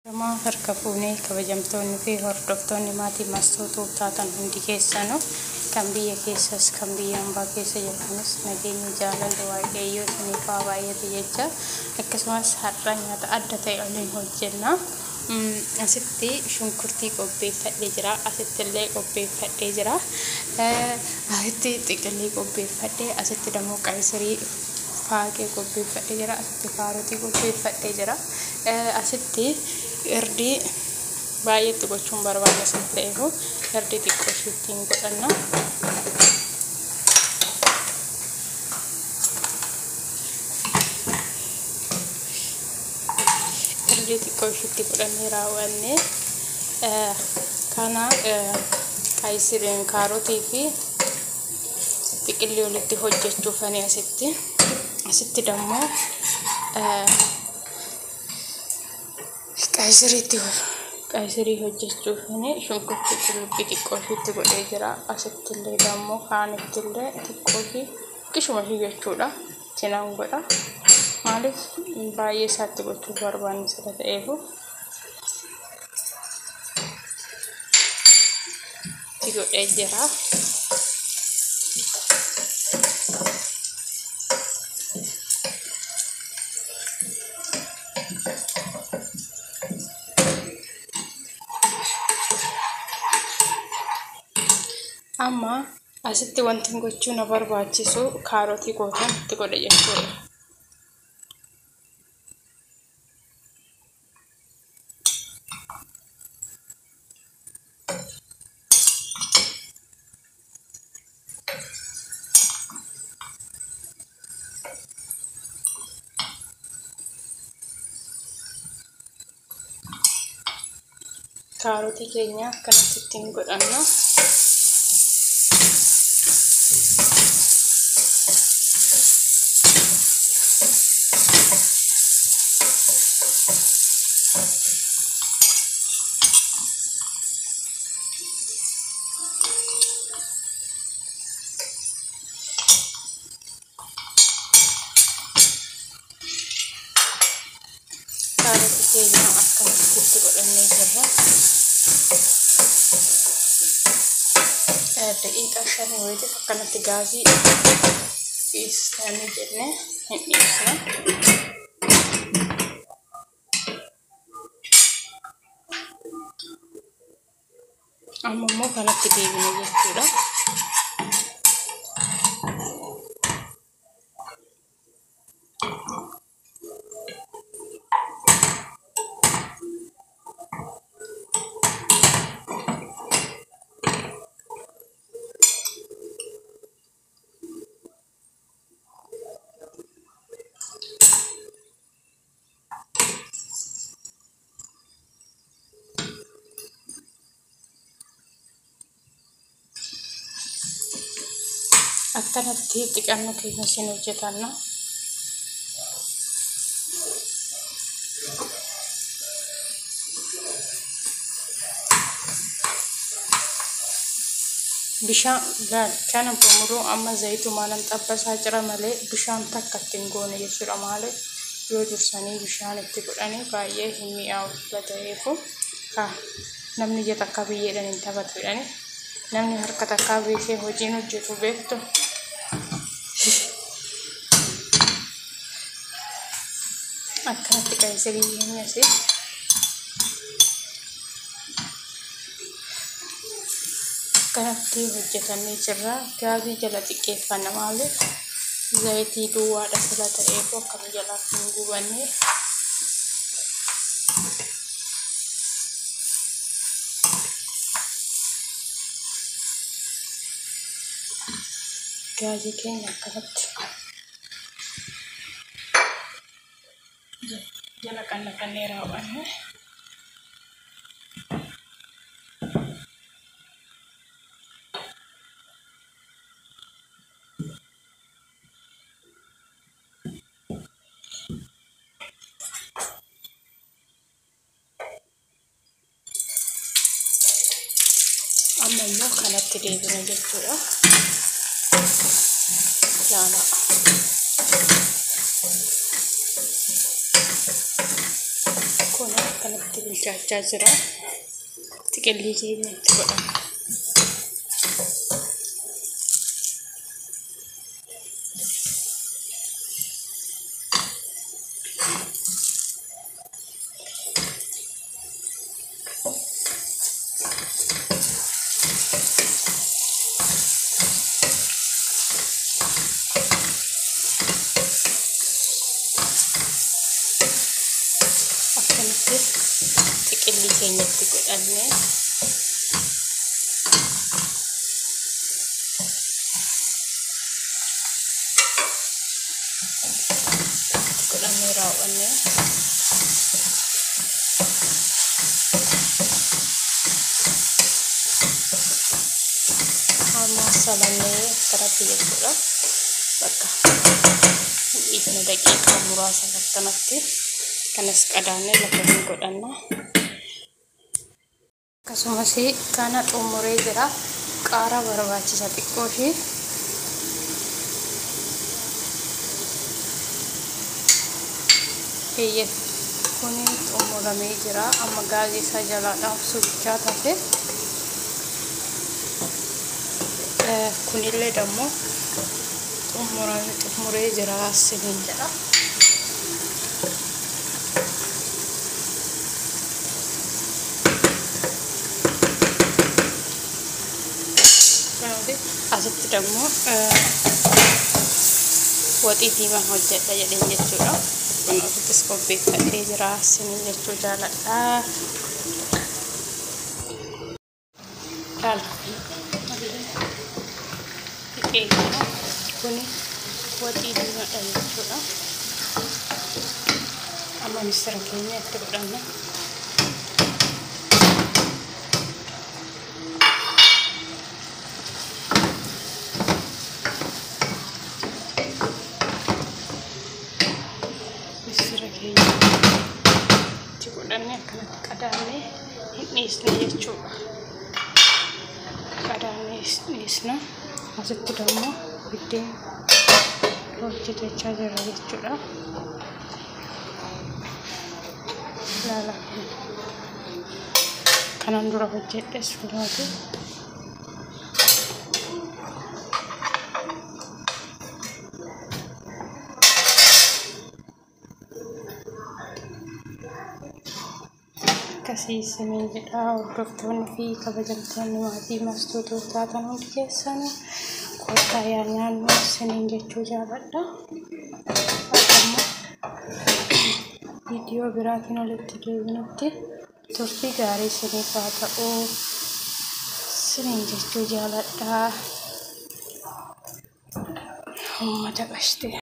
Namaa harka fuunee kabajamtoonni fi hordoftoonni maatii Mastootuu taatan hundi keessanuu kan biyya keessas kan biyya hambaa keessa jirtanis nageenyi jaalalli Waaqayyoo isiniif haa baay'atu jecha akkasumas har'a nyaata adda ta'e waliin hojjenna. Asitti shunkurtii qopheeffadhee jira. Asitti illee qopheeffadhee jira. Asitti xiqilii qopheeffadhee asitti dammoo qayisirii faaqee qopheeffadhee jira. Asitti kaarotii qopheeffadhee jira. Asitti irdii baay'eetti gochuun barbaachisaa ta'eefu irdii xiqqoo ishiittiin godhanna. Irdii xiqqoo ishiitti godhannee raawwannee kana qayisiriin kaarotii fi xiqilii walitti hojjechuufani asitti. Asitti dammoo qayisirii hojjechuufani shunkurtii qullubbii xiqqoo ishiitti godhee jira. Asitti illee dammoo kaanitti illee xiqqoo ishii qishuma ishii jechuudha. Cinaan godha. Maaliif baay'ee isaatti gochuu barbaanne sila ta'eefu. Itti godhee jira. Amma asitti wanti gochuu na barbaachisu kaarotii gootan itti godhe jechuudha. Kaarotii keenya akkanatti ittiin godhanna. Kaarotii keenya akkanatti itti godhannee jirra. Daqiiqaa 5 wayiitiif akkanatti gaazii dhiisnee jennee hin dhiisna. Amma immoo kanatti deebine jechuudha. Akkanatti xiqannu keenya isin hojjetanna. Bishaan kana bomuruu amma zayitumaan xabbasaa jira malee bishaan takka ittiin goone jechuudha. Maaliif yoo dursanii bishaan itti godhanii baay'ee hin mi'aawu ta'eefu namni ija takka biyyeedhaan hin taphatu jedhani. Namni harka takkaa beekee hojiin hojjetu beektu. Akkanatti qayisirii keenyas akkanatti hojjetannee jirra. Gaazii jala xiqqeeffanna maaliif zayitii duwwaadha sila ta'eefu akka nu jalaa hin gubanne. Gaazii keenya akkanatti jala qannafannee raawwanne. Amma immoo kanatti deebina jechuudha. Laala. Kun akkanatti Bilchaachaa jira. Xiqillii keenya itti godhanna. Akkanatti xiqillii keenya itti godhannee raawwannee amma salannee akkanatti jechuudha. Bakka dhiifne daqiiqaa muraasa akkanatti kanas qadaannee lafa hin godhanna. Akkasumas kana xumuree jira. Qaaraa barbaachisa xiqqoo ishee. Eeyyee kuni xumuramee jira. Amma gaazii isaa jalaa dhaabsuu bichaa tafe. Kunillee dammoo xumuree jira siniin jedha. Asitti dammoo waxii diimaa hojjedha jedheen jechuudha. Kun ofittis qopheeffadhee jira siniin jechuu jaaladha. Laala dhiqee jira. Kuni waxii diimaadha jechuudha. Amma misira keenya itti godhanna. Misira keenya itti godhannee akkanatti qadaannee hin dhiisne jechuudha. Qadaannee dhiisna. Asitti dammoo biddeen hojjetachaa jira jechuudha. Laala kanan dura hojjedhes kunooti. Akkasii isiniin jedha hordoftoonni fi kabajamtoonni maatii mastuutuu taatan hundi keessanuu kottaa yaa nyaannu isiniin jechuu jaaladha. Ammoo viidiyoo biraatiin walitti deebinutti turtii gaarii isiniif haa ta'u isiniin jechuu jaaladha. Uummata qashtee.